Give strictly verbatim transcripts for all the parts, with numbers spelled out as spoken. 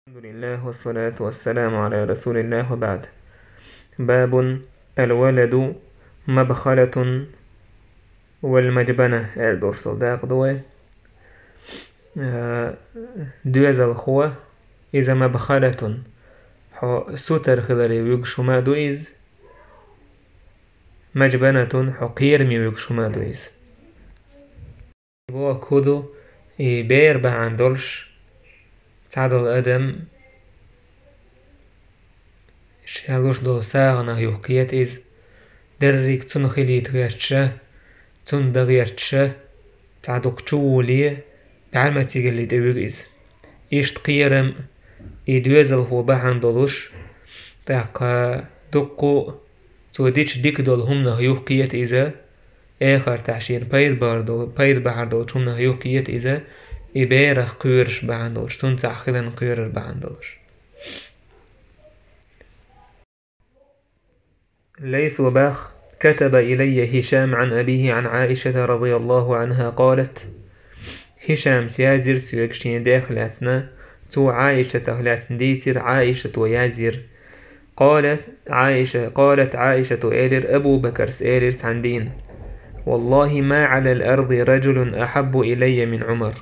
الحمد لله والصلاة والسلام على رسول الله وبعد. باب الولد مبخلة والمجبنة. Аьрдорсал дакъа ду вай. Э, доьзалхо, иза мабхалатун, хьо сутара хиларе вуьгуш хӀума ду иза, маджбанатун, хьо кхераме вуьгуш хӀума ду иза. Боху ду, и бер бахьана долуш, цхьадолу адам ша луш долу сагӀанах юхакхета иза, дерриг цунна хилийта гӀерташа, цунна дан гӀерташа, цхьа дукха чу волий, бӀаьрмацигали тӀе вуьгу иза. Иштта кхерам, и доьзалхо бахьана долуш, тӀаккха дуккха а цо дича дика долу хӀуманах юхакхета иза, эхартахь шена пайда бахьар долу, пайда бахьар долчу хӀуманах юхакхета иза, и берах кхоьруш бахьана долуш, цунна цхьаъ хиларна кхоьрур бахьана долуш. Лайса бах: كتب إلي هشام عن أبيه عن عائشة رضي الله عنها قالت. Хишамс яздира соьга шен дех лаьцна, цо Ӏаишатах лаьцна дийцира, Ӏаишато яздира. قالت عائشة، قالت عائشة элира, Абу Бакарс элира цхьана дийна: والله ما على الأرض رجل أحب إلي من عمر.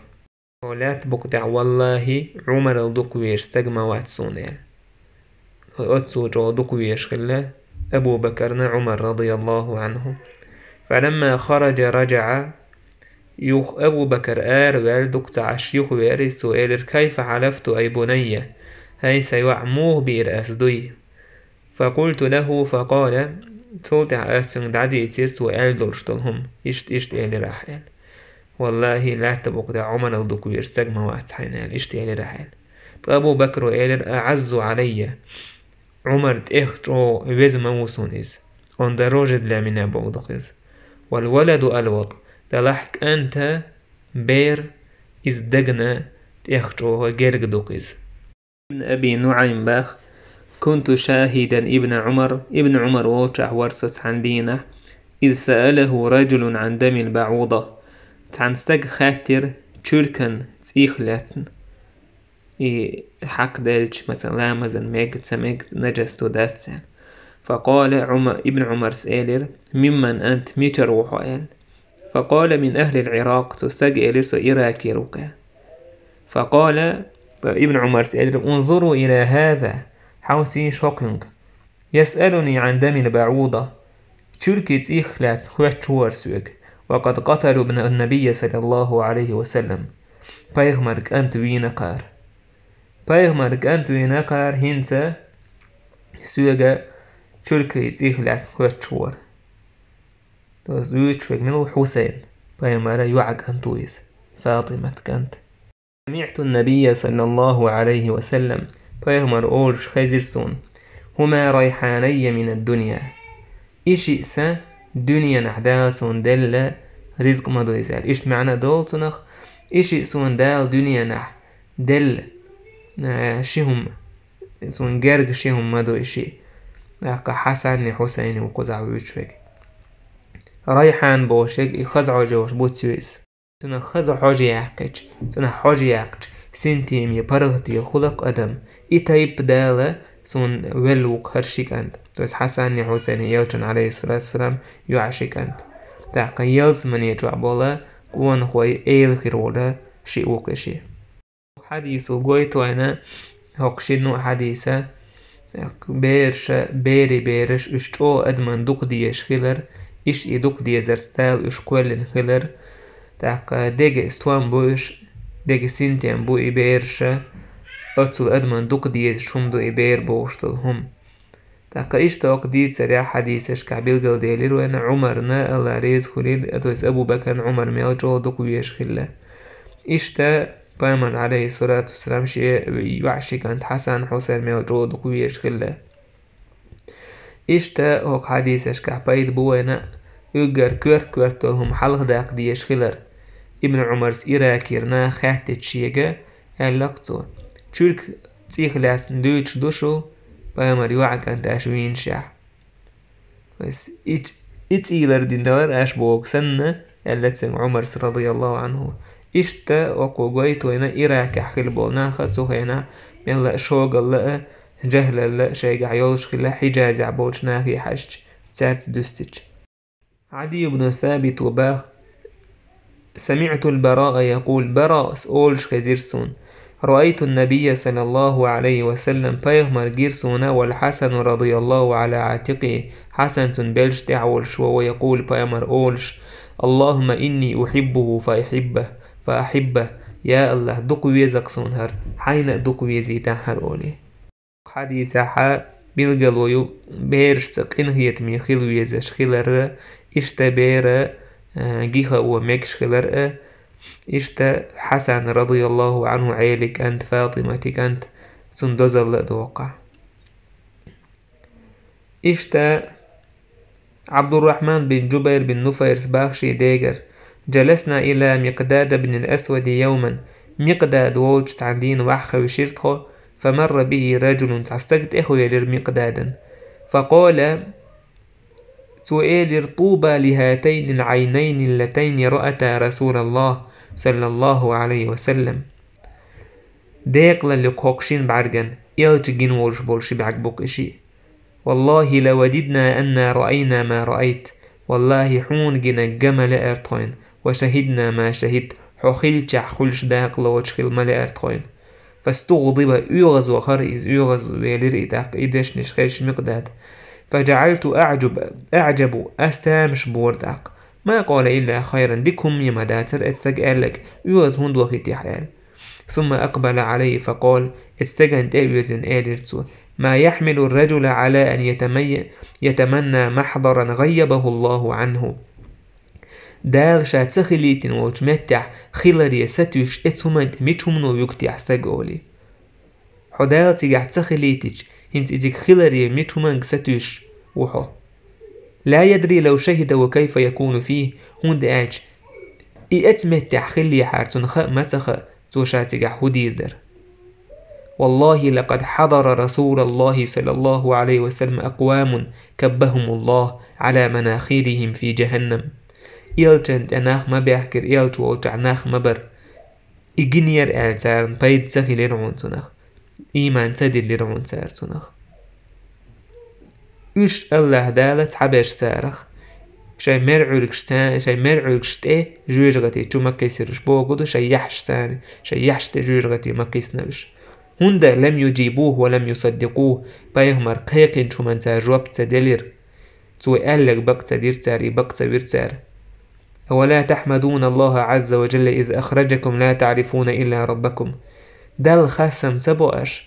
Хьо лаьтта букъа тӀехь, валлахӀи, Ӏумарал дукха везаш стаг ма вац суна, аьлла. Оццул чӀогӀа дукха везаш хилла Абу Бакарна Ӏумар, радияллаху Ӏанху. فلما خرج رجع. Юха Абу Бакар ара ваьлла, дукха ца Ӏаш юха веара иза, цо элира: كيف حلفت أي بني؟ ХӀай сан йоӀ, муха биира ас дуй? فقلت له فقال. Цул тӀаьхьа ас цуьнга дӀадийцира, цо аьлла долуш долу хӀума. Иштта, иштта элира ахь, аьлла. ВаллахӀи, лаьтта букъа тӀехь Ӏумарал дукха везаш стаг ма вац хьайна, аьлла, иштта элира ахь, аьлла. Ткъа Абу Бакро элира: أعز علي. Ӏумар тӀех чӀогӀа веза ма ву суна иза. Он дороже для меня бохург ду-кх иза. والولد ألوط. Делахь кӀанта бер, иза дагна тӀех чӀогӀа герга ду-кх иза. Ибн Аби НуӀайм бах: كنت شاهدا ابن عمر. Ибн Ӏумар волчохь вара со цхьана дийнахь. إذ سأله رجل عن دم البعوضة. Цхьана стага хаьттира чуьркан цӀийх лаьцна. И хьакхаделча, масала, ламазан мега, ца мега, нажас ду, дац аьлла. فقال عمر، Ибн Ӏумарс элира: ممن أنت, мичара ву хьо, аьлла. فقال: من أهل العراق. Цу стага элира: со Иракера ву-кх, аьлла. فقال، Ибн Ӏумарс элира: انظروا إلى هذا. Хьовсийша хӀокхуьнга. يسألني عن دم البعوضة. Чуьркан цӀийх лаьцна хоьттуш вара соьга. وقد قتلوا ابن النبي صلى الله عليه وسلم. Пайхамаран кӀант вийна кхара. Пайхамаран кӀант вийна кхара, хӀинца соьга чуьркан цӀийх лаьцна хоьттуш вара. Иза вуьйцуш верг мила ву? Хьусайн, пайхамаран йоӀан кӀант ву иза, ФатӀимат кӀант. سمعت النبي صلى الله عليه وسلم. Пайхамар олуш хезира суна: هما ريحاني من الدنيا. И шиъ сан дуьненахь Дала суна делла ризкъ ма ду иза, аьлла. Иштта маьӀна долу цунах: и шиъ суна Дала дуьненахь делла, э, ши хӀума, суна герга ши хӀума ма ду и шиъ. ТӀаккха Хьасанни Хьусайни ву кхузахь вуьйцуш верг. Райхьан бохуш верг и хаза хьожа йолуш буц ю иза. Цунах хаза хьожа яьккхича, цунах хьожа яьккхича, синтеме, паргӀате хуьлу-кх адам. И тайпа Дала суна велла ву-кх хӀара ши кӀант. То есть Хьасанни Хьусайни элчан, алейхиссалату вассалам, йоӀ ши кӀант. ТӀаккха ялсамане чохь болу къонахой эла хир волу шиъ ву-кх и шиъ. Хьадисо гойту вайна хӀокху шиннан а хьадиса, бераша, берийн бераш, уьш чӀогӀа адаман дукха дезаш хилар, иштта и дукха дезарца Дала уьш кхоьллина хилар, тӀаккха дега стом бу уьш, дега синтем бу и бераша, оццул адаман дукха дезаш хӀума ду и бер бохуш долу хӀума. ТӀаккха иштта хӀокху дийцарехь, хьадисашкахь билгалделира вайна Ӏумарна, Алла реза хуьлийла, то есть Абу Бакарна Ӏумар мел чӀогӀа дукха везаш хилла. Иштта Пайхамар, алейхиссалату вассалам, шен йоӀ ши кӀант Хьасан, Хьусайн мел чӀогӀа дукха везаш хилла. Иштта хӀокху хьадисашкахь пайда бу вайна уггар коьрта-коьрта долу хӀума хьалха даккха дезаш хилар. Ибн Ӏумарс Иракера наха хаьттича шега, аьлла-кх цо: чуьркан цӀийх лаьцна дуьйцуш ду шу, Пайхамаран йоӀан кӀант аша вийначехь? То есть и, и цӀий лардина далара аша бохург санна, аьлла цуьнга Ӏумарс, радияллаху Ӏанху. Иштта хӀокхо гойту вайна Иракехь хилла болу наха цу хенахь Мелла а шогалла а, жахӀлалла а шайгахь йолуш хилла Хьиджазехь болчу нахе хьаьжча, цаьрца дуьстича. Ӏади ибн Сабит ва баха: «Самиътул Бараа якъул», Бараас олуш хезира суна: «Раайтун Набийя саллаллаху алейхи ва саллям», пайхамар гира суна, «вал Хьасану радияллаху ала атикъи», Хьасан цуьнан белшаш тӀехь волуш ва, ва якъул, пайхамар олуш: «Аллахумма инни ухиббуху фа ахибба, фа ахибба», «Я Аллах, дукха веза-кх суна хӀара, хьайна а дукха везийтахь хӀара», олий. Хьадисехь билгало ю берашца къинхетаме хила везаш хилар, иштта бер, э, гиха а мегаш хилар а, иштта Хьасан радияллаху анху Ӏелин кӀант, Фатиматин кӀант, цунна дозалла а доккху. Иштта Ӏабдуррахьман бин Джубайр бин Нуфайрс баха шен дегара: «Джаласна ила Микъдад бин ал-Асвади явман». Микъдад волчу цхьана дийна ваьхьа хевшира тхо, «фамарра бихи раджулун», цхьа стаг тӀехвелира Микъдадана. «Факъала», цо элира: «Туба лихатайни ал-Ӏайнайни аллатайни раата Расулаллах, саллаллаху алейхи ва саллям». Декъалалла ю кху шина бӀаьргана, элча гина волуш болу ши бӀаьрг бу-кх и шиъ. «Валлахи, лавадидна анна раайна ма раайт». Валлахи, хьуна гина га ма лаьара тхойна, «ва шахидна ма шахидт», хьо хиллачохь хуьлуш дакъа лоцуш хила ма лаьара тхойна. «Фастугъдиба», оьгӀазвахара иза, оьгӀазвелира и тӀаккха, и дешнаш хезча Микъдада. «Фаджаъалту аъджабу», ас тамаш бора тӀаккха. «Ма къала илла хайран», дика хӀумма ма дацара оцу стага аьлларг, оьгӀаз хӀунда вахийтахь аьлла. «Сумма акъбала Ӏалайхи факъала», оцу стагана тӀе а оьзина элира цо: «Ма яхьмилу ар-раджула Ӏала ан ятамай-, ятаманна махьдаран гӀаййабаху Аллаху анху». Дала ша ца хилийтина волчу меттехь хиларе сатуьйсуш оцу хӀуманна тӀе мича хӀумано вуьгу техьа стаг олий. Хьо Дала цигахь ца хилийтича, хӀинца и цига хиларе мича хӀуманга сатуьйсуш ву хьо. «Ла ядри лав шахида ва кайфа якуну фийхи», хӀунда аьлча и оцу меттехь хиллехьара цунна хаа ма ца хаьа, цо ша цигахь хӀун дийр дара. «Валлахи, лакъад хьадара Расулаллахи саллаллаху алейхи ва саллям акъвамун каббахумуллах Ӏала манахирихим фи джаханнам». Элчанна тӀе нах ма баьхкира, элча волчохь нах ма бара. И гинера аьлла царна пайда ца хилира хьуна цунах. Ийман ца диллира хьуна цара цунах. Уьш Аллаха Дала цхьаберш царах. Шайн мер Ӏуьргаш ца-, шайн мер Ӏуьргаш тӀе жоьжахати чу ма кхиссира уьш, бохург ду, шайн яхьаш царна, шайн яхьаш тӀе жоьжахати ма кхиссина уьш. ХӀунда «лам юджибуху ва лам юсаддикъуху», пайхамар кхайкхинчу хӀуманна цара жоп ца делира. Цо аьлларг бакъ ца дира цара, и бакъ ца вира цара. «Ва ла тахьмадуна Аллаха Ӏазза ва джалла из ахраджакум ла таърифуна илла раббакум». Далла хастам ца бо аша?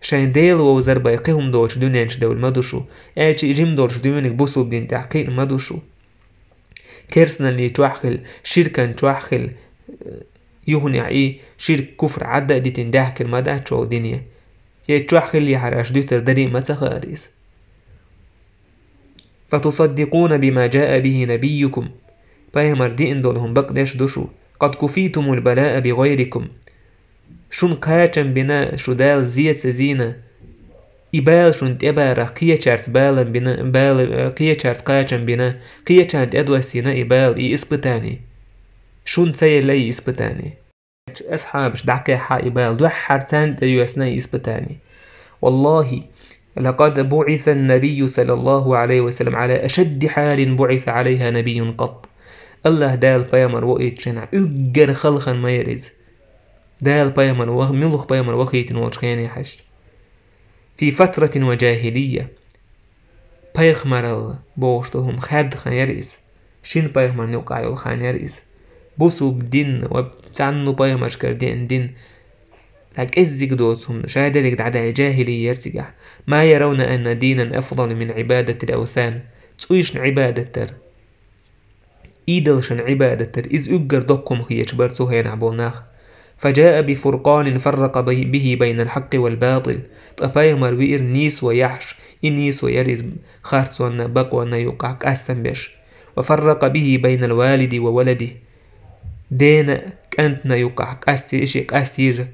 Шайн Дела вовзар бен кхин хӀума доцуш дуьнен чу девлла ма ду шу, аьлча и жима долуш дуьйна бусулба дин тӀехь кхиъна ма ду шу. Керстаналли чохь хила, ширкан чохь хила, юханехь и ширк, куфр Ӏадда а дитина даьхкина ма дац чул дине. Е чохь хиллехьара аша дуьтар дарий а ма ца хаьара иза. «Фатусаддикъуна бима джаа бихи набийюкум». Пайхамар диъна долу хӀума бакъдеш ду шу. «Къад куфитумул балаа бигайрикум». Шуна кхачам бина, шу Дала зе ца зийна. И бала шуна тӀебарах кхечаьрца балам бина, бала, кхечаьрца кхачам бина, кхечарна тӀедоссийна и бала, и испытание. Шуна ца елла и испытание. Асхьабаш дӀакхехьа и бала, дуьххьара царна тӀе йоьссина и испытание. «Валлахи, лакъад буъиса ан-набийю саллаллаху алейхи ва саллям Ӏала ашадди хьалин буъиса Ӏалайха набийюн къатт». Аллаха Дала пайхамар ваийтинчу хенахь уггар халхана ма яра иза. Дала пайхамар вах-, муьлха пайхамар вахийтина волчу хене хьаьжча. «Фи фатратин ва джахилийя». Пайхамаралла бохуш долу хӀума хаьдда хан яра иза. Шина пайхамарна юккъахь йолу хан яра иза. Бусулба дин ва цхьанна пайхамаршкара деана дин, дӀа кӀеззиг доцу хӀума, шадерриг дӀадаьлла джахилий яра цигахь. «Ма яравна анна динан афдалу мин Ӏибадатил авсан». ЦӀуйшна Ӏибадат дара. Идолшна Ӏибадат дара, иза уггар доккха хӀума хеташ бара цу хенахь болу нах. «Фаджаа би фуркъанин фарракъа бихи байнал хьакъи вал батил». Ткъа пайхамар виира нийсо яхьаш, и нийсо яра иза харцонна, бакъонна юккъахь къастам беш. «Ва фарракъа бихи байнал валиди ва валади». Дена, кӀантана юккъахь къастийра и шиъ, къастийра.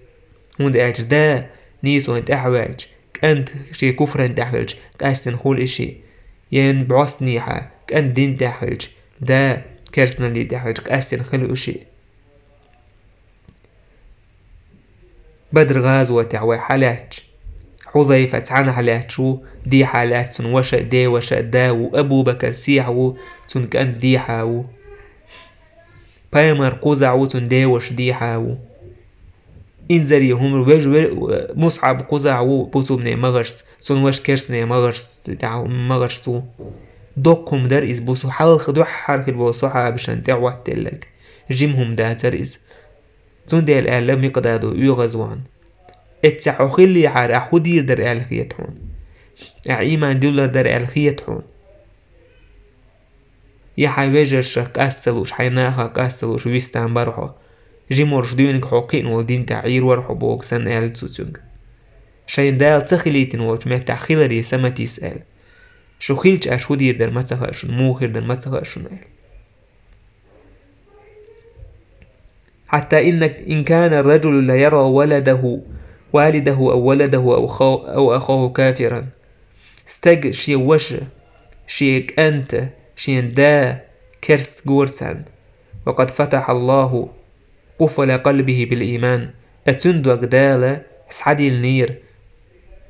ХӀунда аьлча да нийсонан тӀаьхьа ваьлча, кӀант шен куфран тӀаьхьа хилча, къаьстина хуьлу и шиъ. Ян бӀостанехьа, кӀант дин тӀаьхьа хилча, да керстаналли тӀаьхьа хилча, къаьстина хуьлу и шиъ. Бадр гӀазотехь вай хьалаьтташ, Хьузайфа цхьаьна хьалаьтташ ву, дехьа лаьтта цуьнан ваша а, деваша а, да ву, Абу-Бакар сехьа ву, цуьнан кӀант дехьа ву. Пайхамар кхузахь ву, цуьнан деваша дехьа ву. Инзаре хӀума вежа ве-, Мусхьаб кхузахь ву бусулбанийн магӀаршца, цуьнан ваша керстанийн магӀаршца, тӀехь магӀаршца ву. Доккха хӀума дара иза бусу-, хьалха дуьххьара хилла болу сахьабашна тӀе хӀоттаделларг. Жима хӀума дацара иза. Цундела аьлла Микъдадо оьгӀазвахана: «Эцца хьо хиллехьара, ахь хӀун дийр дара аьлла хета хьуна? Ахь ийман диллар дара аьлла хета хьуна? Я хьайн вежаршах къаста ца лууш, хьайн нахах къаста ца лууш вистам бара хьо. Жимарш дуьйна хьо кхиъна волу дин тӀехь Ӏийр вара хьо боху санна», — аьлла цо цуьнга. «Шайна Дала ца хилийтина волчу меттехь хиларе саматийс», — аьлла. «Шу хилча, аш хӀун дийр дара ма ца хаьа шуна, муха хир дара ма ца хаьа шуна», — аьлла. «حتى إن، إن كان الرجل ليرى ولده، والده أو ولده أو خو-، أو أخاه كافرا». Стаг шен ваша, шен кӀанта, шен да керста гора царна. «وقد فتح الله قفل قلبه بالإيمان». Ткъа цуьнан дог Дала схьадиллинера.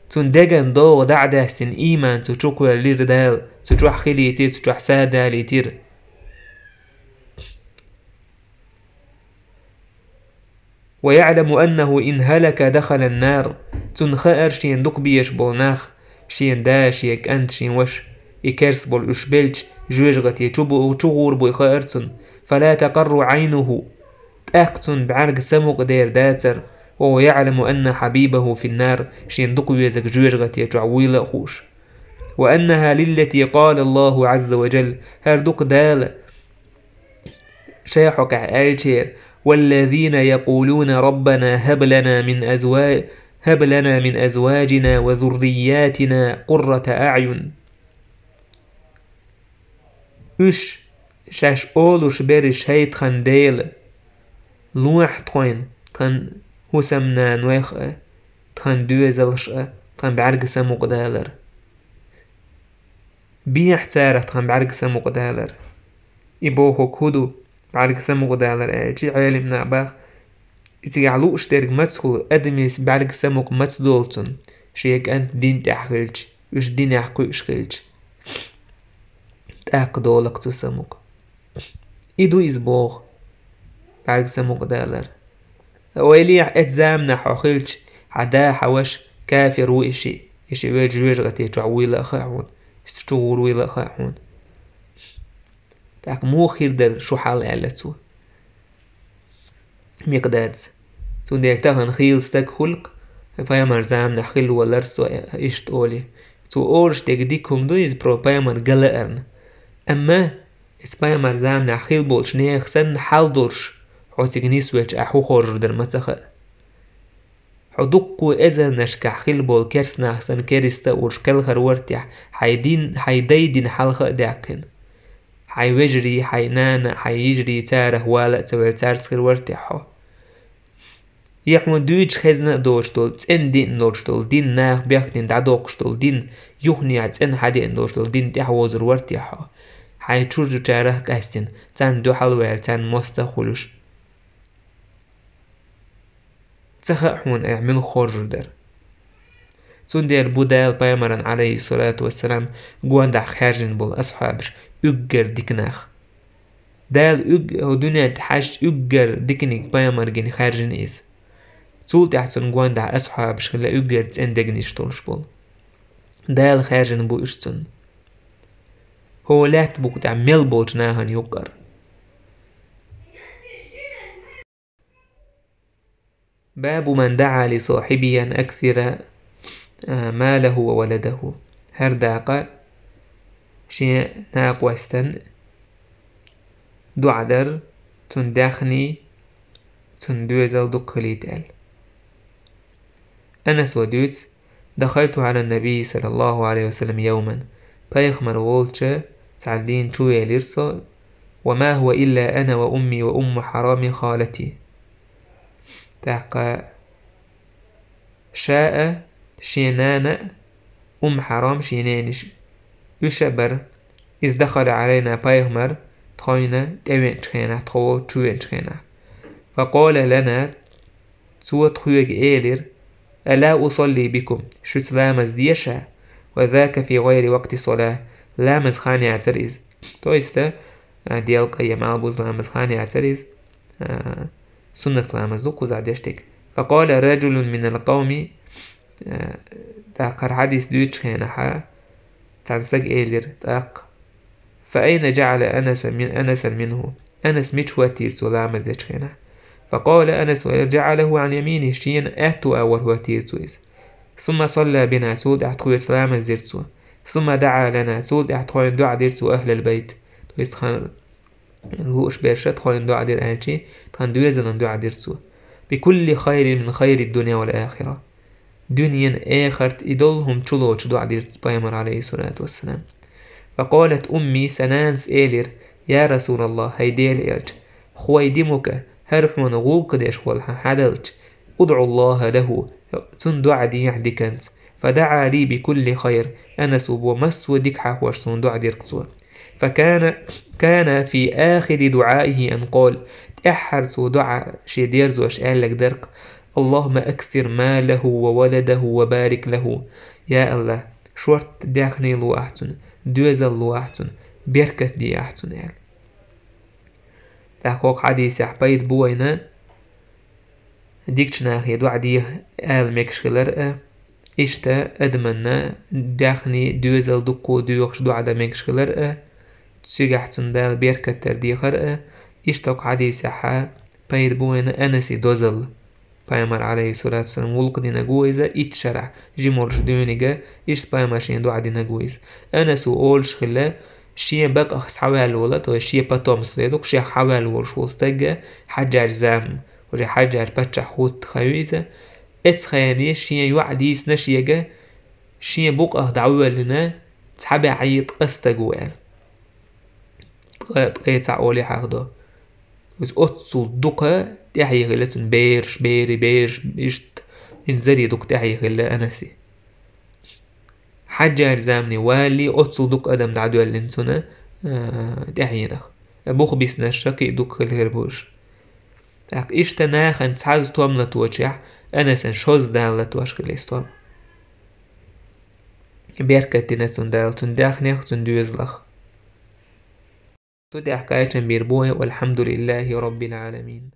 Цуьнан деган догӀа дӀа а даьстина, ийман цу чу кхоьллира Дала, цу чохь хилийтира, цу чохь са далийтира. «ويعلم أنه إن هلك دخل النار». Цунна хаьара шена дукха безаш болу нах, шен да, шен кӀант, шен ваша, и керста болу уьш белча, жоьжахате чу бу-, чу гӀур буй хаьара цунна. «فلا تقر عينه». ТӀаккха цунна бӀаьрга самукъа дер дацара. «وهو يعلم أن حبيبه في النار». Шена дукха везарг жоьжахате чохь вуйла а хууш. «وأنها للتي قال الله عز وجل». ХӀара дукха Дала Шен хьокъехь аьллачеран: «والذين يقولون ربنا هب لنا من أزوا-، هب لنا من أزواجنا وذرياتنا قرة أعين». Уьш шаьш олуш берриш: «ХӀай тхан Дела, лохьа тхойн, тхан хӀусамнанойх а, тхан доьзалш а, тхан бӀаьрга самукъадалар». Бехьа царах тхан бӀаьрга самукъадалар. И бохург хӀун ду, бӀаьрга самукъадалар аьлча, Ӏелам наха баха, и цигахь лууш дерг маца хуьлу, адамийн бӀаьрга самукъа маца долу цунна, шен кӀант дин тӀехь хилча, уьш динехь кхуьуш хилча, тӀаккха долу-кх цу самукъа. И ду иза боху, бӀаьрга самукъадалар. Ойла е, эцу заманахь хьо хилча, хьан да, хьан ваша кафир ву и шиъ, и шиъ велча жоьжахате чохь вуйла а хаьа хьуна, иштта чу гӀур вуйла а хаьа хьуна. ТӀаккха муха хир дара шу хьал, аьлла цо Микъдадас. Цундела тахана хийла стаг хуьлу-кх, пайхамар заманахь хилла валара со, иштта олий. Цо олуш дерг дика хӀума ду иза, про пайхамар галаарна. Амма Иза пайхамар заманахь хилла болчу нехан санна хьал долуш, хьо цига нисвелча, ахь хӀун хоржур дара ма ца хаьа. Хьо дуккха эзарнашкахь хилла болу керстанах санна керста а волуш кхелхар вара техь, хьайн дин, хьайн дай дина хьалха а даьккхина. Хьайн вежарий, хьайн нана, хьайн йижарий царах вала а ца велла, цаьрца хир вара техь хьо. Я хьуна дуьйцуш хезна а доцуш долу, цӀена диъна долуш долу дин, наха бехкдина дӀадоккхуш долу дин, юханехьа цӀена хьадеана долуш долу дин тӀаьхьавозур вара техь хьо? Хьайн чуьрачарах а къаьстина, царна дуьхьал а ваьлла, царна мостагӀ а хуьлуш. Ца хаьа хьуна, айхьа муьлха хоржур дара. Цундела бу Дала пайхамаран, Ӏалайхиссалату вассалам, гондахь хаьржина болу асхьабаш уггар дика нах. Дала уг-, хӀу дуьнен тӀе хьаьжча уггар диканиг пайхамар гина хаьржина иза. Цул тӀаьхьа цунна гондахь асхьабаш хилла уггар цӀена дегнаш долуш болу. Дала хаьржина бу уьш цунна. ХӀо лаьтта букъа тӀехь мел болчу нахана юккъара. باب من دعا لصاحبه أن أكثر، آ، ماله وولده. ХӀара дакъа шен накъостан дуӀа дар, цуьнан даьхний, цуьнан доьзал дукха хилийта аьлла. Анаса дуьйцу, دخلت على النبي صلى الله عليه وسلم يوما. Пайхамар волчу цхьана дийнахь чувелира со, وما هو إلا أنا وأمي وأم حرام خالتي. ТӀаккха ша а, шен нана а, Умму Хьарам, шен ненаш, уьш а бара. إذ دخل علينا, пайхамар тхойна тӀевеанчу хенахь, тхо чувеанчу хенахь. فقال لنا, Цо тхоьга элира: «ألا أصلي بكم, шуьца ламаз деша?» «وذاك في غير وقت صلاة, ламаз хан яцара иза». То есть, а, Делкъайим аьлла бу, ламаз хан яцара иза, а, суннат ламаз ду кхузахь деш дерг. «فقال رجل من القوم», а, тӀаккха хӀара хьадис дуьйцучу хенахь, цхьана стага элира тӀаккха: «فأين جعل أنسا من، أنسا منه?» Анас мича хӀоттийра цо ламаз дечу хенахь? «فقال أنس: جعله عن يمينه, шена аьтту агӀор хӀоттийра цо иза. ثم صلى بنا, цул тӀаьхьа тхоьца ламаз дира цо. ثم دعا لنا, цул тӀаьхьа тхуна доӀа дира цо, أهل البيت». То есть тхан лууш берша тхуна доӀа дира аьлчи, тхан доьзалан доӀа дира цо. «بكل خير من خير الدنيا والآخرة». Дуьненан, эхартан и долу хӀума чулоцуш доӀа дира пайхамар, алейхиссалату вассалам. «فقالت أمي», сан нанас элира: «يا رسول الله, хӀай Делан элча, خويدمك, хӀара хьуна гӀуллакх деш волу хьан хьаделча, ادع الله له, цунна доӀа дехьа диканца. فدعا لي بكل خير». Анас ву бо массо а дика хьахош суна доӀа дира цо. «فكان، كان في آخر دعائه أن قال», тӀаьххьара цо доӀа шен дерзош аьлларг дара: «اللهم أكثر ماله وولده وبارك له». Я АллахӀ, шорта даьхни ло ахь цунна, доьзал ло ахь цунна, беркат де ахь цунна, аьлла. ТӀаккха хӀокху хьадисехь пайда бу вайна, дикачу нахе доӀа де ала мегаш хилар а, иштта адаманна даьхни, доьзал дуккха доьхуш доӀа дан мегаш хилар а, цигахь цунна Дала беркат дар дехар а, иштта хӀокху хьадисехьа пайда бу вайна Анаси дозалла. Пайхамар, алейхиссалату вассалам, гӀуллакх динарг ву иза итт шарахь, жима волуш дуьйнига, иштта пайхамар шен доӀа динарг ву иза. Анасу олуш хилла, шен бакъах схьаваьлла волу, то есть шен потомство дукха шех схьаваьлла волуш волу стаг, Хьаджжаджа зама, уже Хьаджжаджа паччахь хӀутту хан ю иза, эцу хене шен йоӀ дийцина шега, шен букъах дӀавоьллина цхьа бӀе ткъа стаг ву аьлла. Ткъа, ткъе цхьаъ олий хьахдо. Иза оццул дукха тӀаьхье хилла цуьнан бераш, бери, бераш, иштта, иза зари дукха тӀаьхье хилла Анаси. Хьаджжаджа замане валлий оццул дукха адам дӀадоьллина цунна, а, тӀаьхьенах. Бух биснарш кхин а дукха хила хир бу уьш. ТӀаккха иштта нахана цхьазза том латочехь, Анасан шозза Дала латош хилла иза том. Беркат дина цунна Дала, цуьнан даьхнех, цуьнан доьзалах. Цу тӀехь кхачам бийр бу вай, والحمد لله رب العالمين.